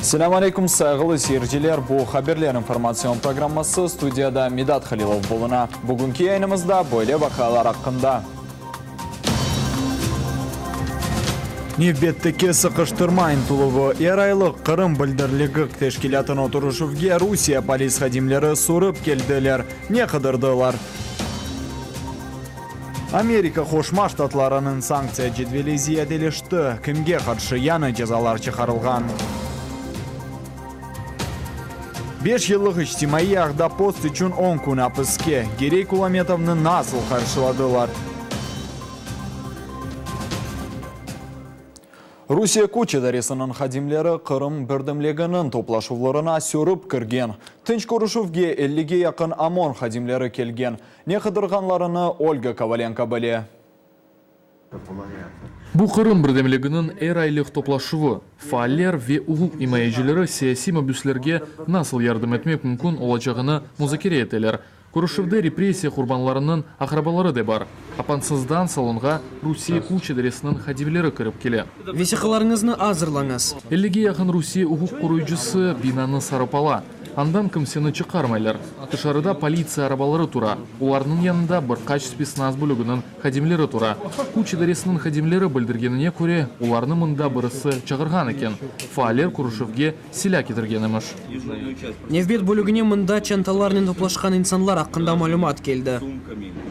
Selâm aleyküm, sayğılı seyirciler! Bu Haberler informatsion programması, studiyada Midat Halilov buluna. Bugünki yayınımızda böyle vaqialar aqqında. Nevbetteki sıqıştırma ıntıluvı, er aylıq Qırım bildirligi teşkilâtınıñ oturışuvge Rusiye polis hadimleri sürip keldiler. Ne qıdırdılar? Amerika Qoşma Ştatlarınıñ sanktsiya cedveli ziyadeleşti, kimge qarşı yañı cezalar çıqarılğan? Beş yıllıq içtimaiy ağda post içün on kün apiske, Girey Kulametovnı nasıl qarşıladılar? Rusiye küç idaresiniñ hadimleri Qırım birdemliginiñ toplaşuvlarına sürip kirgen. Tınç körüşüvge ellige yaqın OMON hadimleri kelgen. Ne qıdırğanlarını Olga Kovalenko bile. Bu Qırım birdemliginiñ er aylıq toplaşuvı. Faaller ve uquq imayecileri siyasiy mabüslerge nasıl yardım etmek mümkün olacağını muzakere eteler. Körüşüvde repressiya qurbanlarınıñ aqrabaları da bar. Apansızdan salonğa Rusiye küç idaresiniñ hadimleri kirip kele. Vesiqalarıñıznı azırlañız. Ellige yaqın Rusiye uquq qoruyıcısı binanı sarıp ala. Andan kimseni çıqarmaylar. Tışarıda politsiya arabaları tura, olarnıñ yanında bir qaç spetsnaz bölüginiñ hadimleri tura. Küç idaresiniñ hadimleri bildirgenine köre, olarnı mında birisi çağırğan eken. Faaller körüşüvge silâ ketirgen emiş. Nevbet bölügine mında çantalarnen toplaşqan insanlar aqqında malümat keldi.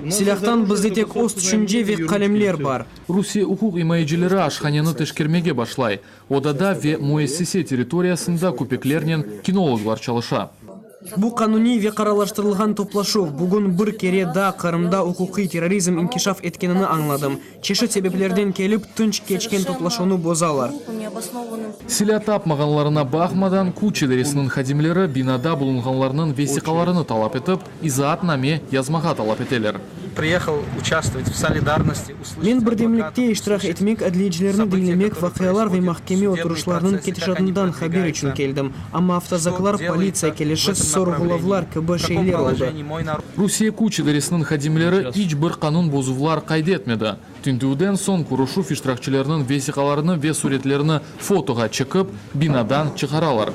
Silâhtan bizde tek öz tüşünce ve qalemler bar. Rusiye uquq imayecileri aşhaneni teşkermege başlay. Odada ve müessise territoriyasında köpeklernen kinologlar çalışa. Bu qanuniy ve qararlaştırılğan toplaşuv. Bugün bir kere daa Qırımda uquqiy terrorizm inkişaf etkenini añladım. Çeşit sebeplerden kelip, tınç keçken toplaşuvnı bozalar. Silâ tapmağanlarına baqmadan, küç idaresiniñ hadimleri binada bulunğanlarnıñ vesiqalarını talap etip, izaatname yazmağa talap eteler. Men birdemlikte iştirak etmek, adliyecilerni diñlemek, vaqialar ve mahkeme oturışlarınıñ ketişatından haber içün keldim. Amma avtozaklar, politsiya kelişi, sorğulavlar kibi şeyler oldı. Rusiye küç idaresiniñ hadimleri iç bir qanun bozuvlar qayd etmedi. Tintüvden soñ körüşüv iştirakçileriniñ vesiqalarını ve suretlerini fotoğa çekip, binadan çıqaralar.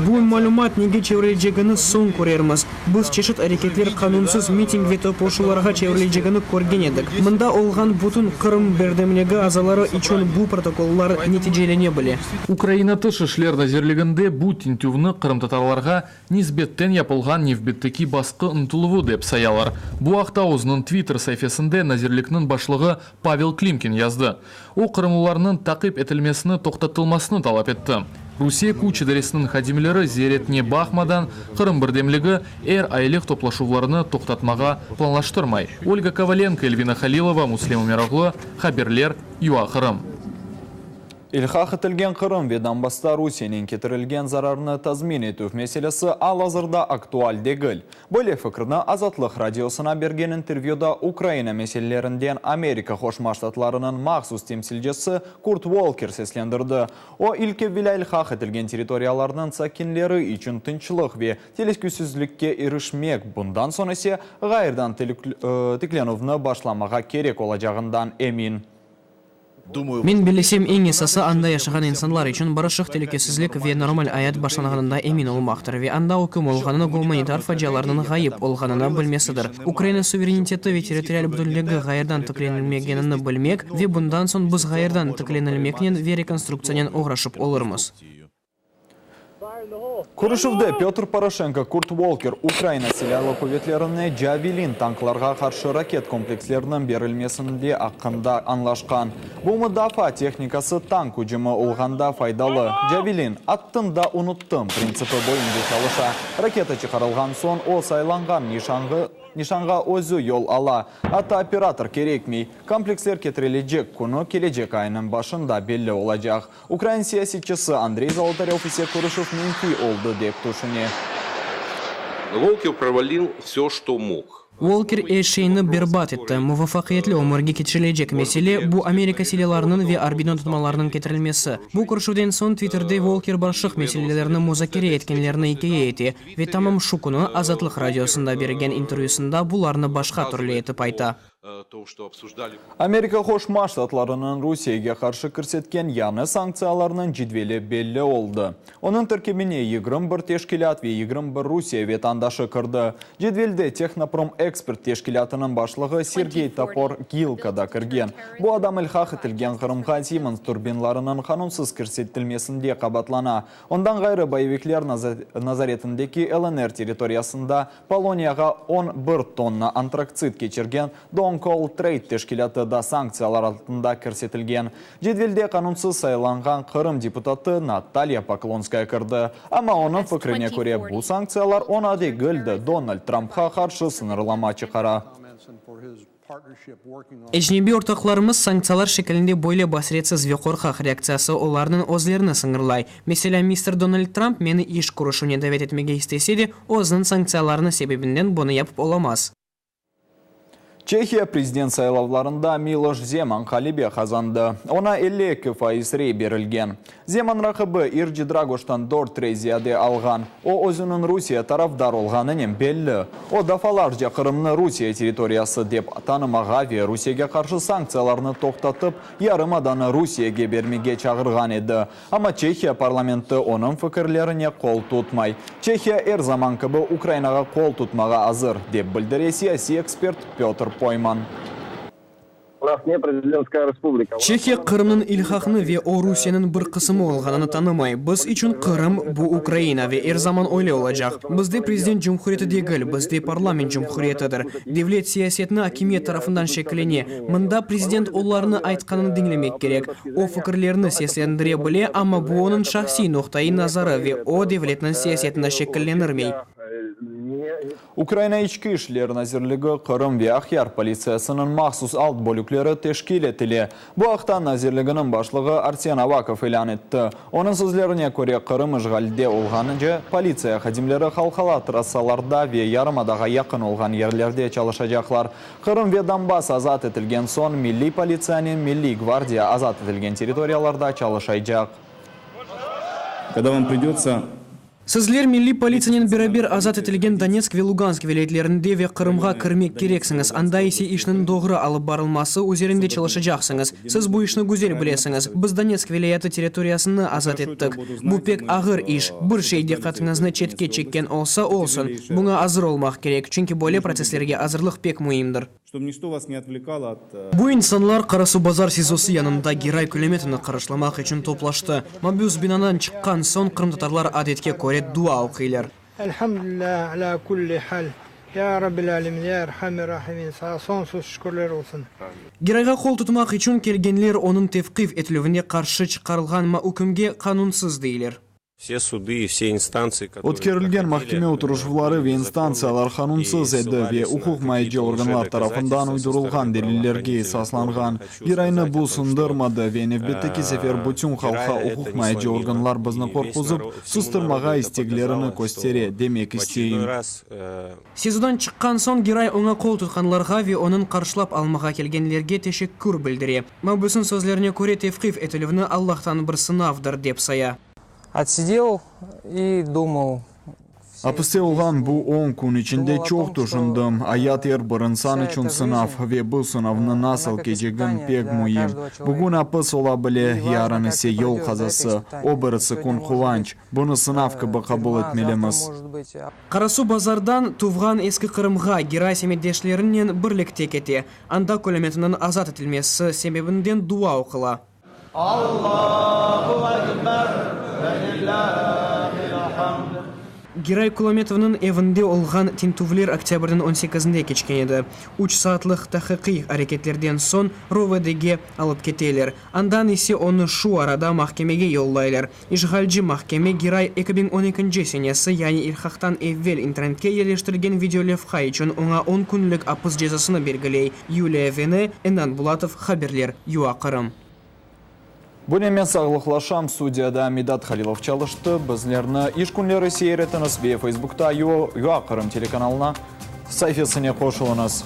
Bu malümat nege çevrilecegini soñ körermiz. Biz çeşit areketler qanunsız miting ve toplaşuvlarğa çevrilecegini körgen edik. Mında olğan bütün Qırım birdemligi azaları içün bu protokollar neticelene bile. Ukraina Tış işler nazirliginde bu tintüvni qırımtatarlarğa nisbetten yapılğan nevbetteki basqı ıntıluvı dep sayalar. Bu aqta özüniñ Twitter saifesinde nazirlikniñ başlığı Pavel Klimkin yazdı. O, qırımlılarnıñ taqip etilmesini toqtatılmasını talap etti. Rusiye küç idaresiniñ hadimleri ziyaretine baqmadan, Qırım birdemligi er aylıq toplaşuvlarını toqtatmağa planlaştırmay. Olga Kovalenko, Elvina Halilova, Müslim Umeroglu, Haberler, UA Qırım. İlhaq etilgen Qırım ve Donbassta Rusiyenen ketirilgen zararnı tazmin etüv meselesi al-azırda aktual degil. Böyle fikirni Azatlıq Radiosına bergen intervyuda Ukraina meselelerinden Amerika Qoşma Ştatlarınıñ mahsus temsilcisi Kurt Volker seslendirdi. O, ilk evelâ ilhaq etilgen territoriyalarnıñ sakinleri içün tınçlıq ve telükesizlikke irişmek, bundan soñ ise ğayrıdan tiklenüvni başlamağa kerek olacağından emin. Men bellesem, eñ esası, anda yaşağan insanlar içün barışıq, telükesizlik ve normal ayat başlanğanında emin olmaqtır ve anda üküm olğanını, gumanitar facialarnıñ ğayıp olğanını bilmesidir. Ukraina suvereniteti ve territorial bütünligi ğayrıdan tiklenilmegenini bilmek ve bundan soñ biz ğayrıdan tiklenilmeknen ve rekonstruktsiyanen oğraşıp olurmız. Körüşüvde Pötr Poroşenko Kurt Volker Ukrayina Silâlı quvetlerine Javelin tanklarğa qarşı raket kompleksleriniñ berilmesinde aqqında añlaşqan. Bu mudafaa tehnikası tank ücümi olğanda faydalı. Javelin, attım da unuttım printsipi boyunca çalışa. Raketa çıqarılğan soñ o saylanğan nişanğa özü yol ala, atta operator kerekmey. Kompleksler ketirilecek künü kelecek aynıñ başında belli olacaq. Ukrain siyasetçisi Andrey Zolotaröv ise körüşüv menfiy oldı, dep tüşüne. Volker provalil vse, çto mog. Volker er şeyni berbat etti. Muvafaqiyetli ömürge keçirilecek mesele, bu Amerika silâlarınıñ ve arbiy donatmalarınıñ ketirilmesi. Bu körüşüvden soñ Twitterde Volker barışıq meselelerini muzakere etkenlerini ikâye ete ve tamam şu künü Azatlıq Radiosında bergen intervyüsında bularnı başqa türlü etip ayta. Amerika Qoşma Ştatlarınıñ Rusiyege qarşı kirsetken yañı sanktsiyalarnıñ cedveli belli oldı. Onıñ terkibine 21 teşkilât ve 21 Rusiye vetandaşı kirdi. Cedvelde Tehnopromekspert teşkilâtınıñ başlığı Sergey Topor Gilko da kirgen. Bu adam ilhaq etilgen Qırımğa Siemens turbinlarınıñ qanunsız kirsetilmesinde qabaatlana. Ondan ğayrı, boyevikler nazaretindeki LNR territoriyasında Poloniyağa 11 tonna antraksit keçirgen Don Coal Trade teşkilâtı da sanktsiyalar altında kirsetilgen. Cedvelde qanunsız saylanğan Qırım deputatı Natalya Poklonskaya kirdi. Amma onıñ fikrine köre, bu sanktsiyalar oña degil de, Donald Trampqa qarşı sıñırlama çıqara. Ecnebiy ortaqlarımız sanktsiyalar şekilinde böyle basiretsiz ve qorqaq reaktsiyası olarnıñ özlerini sıñırlay. Meselâ, mister Donald Tramp meni iş körüşüvine davet etmege istese de, özüniñ sanktsiyalarını sebebinden bunı yapıp olamaz. Çehiya prezident saylavlarında Miloş Zeman ğalebe qazandı. Oña 52% rey berilgen. Zeman raqibi İrji Dragoştan dört rey ziyade alğan. O, özüniñ Rusiye tarafdar olğanınen belli. O, defalarca Qırımnı Rusiye territoriyası dep tanımağa ve Rusiyege qarşı sanktsiyalarnı toqtatıp, yarımadanı Rusiyege bermege çağırğan edi. Amma Çehiya parlamenti onıñ fikirlerine qol tutmay. Çehiya er zaman kibi Ukrainağa qol tutmağa azır, dep bildire siyasiy ekspert Pötr Poyman. Çehiya Qırımnıñ ilhaqını ve o Rusiyeniñ bir qısımı olğanını tanımay. Biz içün Qırım, bu Ukraina ve er zaman öyle olacaq. Bizde prezident cumhuriyeti degil, bizde parlament cumhuriyetidir. Devlet siyasetini akimiyet tarafından şekillene. Mında prezident olarnı aytqanını diñlemek kerek. O fikirlerini seslendire bile, amma bu onıñ şahsiy noqtaiy nazarı ve o devletniñ siyasetini şekillenirmey. Ukraina İçki işler nazirligi Qırım ve Aqyar politsiyasınıñ mahsus alt bölükleri teşkil etile. Bu aqta nazirliginiñ başlığı Arsen Avakov ilân etti. Onıñ sözlerine köre, Qırım işğalde olğanıce, politsiya hadimleri halqala trassalarda ve yarımadağa yaqın olğan yerlerde çalışacaqlar. Qırım ve Donbass azat etilgen soñ, Milliy politsiyanen Milliy gvardiya azat etilgen territoriyalarda çalışaycaq. Kogda vam pridötsa Sizler Milliy politsiyanen beraber azat etilgen Donetsk ve Lugansk vilâyetlerinde ve Qırımğa kirmek kereksiñiz, anda ise işniñ doğru alıp barılması üzerinde çalışacaqsıñız. Siz bu işni güzel bilesiñiz. Biz Donetsk vilâyeti territoriyasını azat ettik. Bu pek ağır iş. Bir şey diqqatıñıznı çetke çekken olsa, olsun. Buña azır olmaq kerek, çünki böyle protsesslerge azırlıq pek müimdir. Bu insanlar Qarasuvbazar SİZOsı yanında Giray Külemetovnı qarşılamaq içün toplaştı. Mabüs binadan çıqqan soñ qırımtatarlar adetke köre dua oquylar. Elhamdülillah alâ kulli hal. Ya Rabbil âlemin, ya Erhamer Rahimin, Saña soñsuz şükürler olsun. Girayğa qol tutmaq içün kelgenler onıñ tevqif etilüvine qarşı çıqarılğan ükümge qanunsız deyler. Vse sudı i vse instantsiyi, kotorıye Ötkerilgen prohodili mahkeme oturışuvları ve instantsiyalar qanunsız edi ve ssılalis na uquqmayıcı kakiye-to organlar tarafından lžedokazatelstva со uydurılğan storony delillerge pravoohranitelnıh esaslanğan. organov. Hoçu Giraynı skazat bu o tom, çto sındırmadı ve nevbetteki sefer bütün halqqa Giraya eto ne uquqmayıcı slomilo, organlar bizni i ves qorquzıp, narod, vsemu sustırmağa narodu eto isteglerini pokazalo, köstere, çto demek v isteyim. oçerednoy raz SİZOdan çıqqan soñ Giray oña qol tutqanlarğa ve onıñ qarşılap almağa kelgenlerge teşekkür bildire. Mabüsniñ sözlerine köre, tevqif etilüvni Allahtan bir sınavdır, dep saya. Otsidel i dumал. Apiste olğan bu on kün içinde çoq tüşündim. Ayat er bir insan içün sınav, ve bu sınavnı nasıl keçegiñ pek müim. Bugün apis ola bile, yarın ise yol qazası, o birisi kün quvanç. Bunı sınav kibi qabul etmelimiz. Qarasuvbazardan tuvğan Eski Qırımğa Giray semetdeşlerinen birlikte kete. Anda Külemetovnıñ azat etilmesi sebebinden dua oqula. Allahu ekber ve lillahil hamd. Giray Kulametovnıñ evinde olğan tintüvler oktâbrniñ on sekizinde keçken edi. Üç saatlıq tahqiqiy areketlerden soñ ROVD-ge alıp keteler, andan ise onı şu arada mahkemege yollaylar. İşğalci mahkeme Giray 2012 senesi, yani ilhaqtan evel internetke yerleştirilgen videolevha içün oña on künlik apis cezasını belgiley, Yuliya Vene, Ennan Bulatov, haberler, UA Qırım. Bunen men sağlıqlaşam, studiyada Midat Halilov çalıştı. Bizlerni iş künleri seyir etiñiz ve Facebookta UA Qırım telekanalına saifesine qoşulıñız.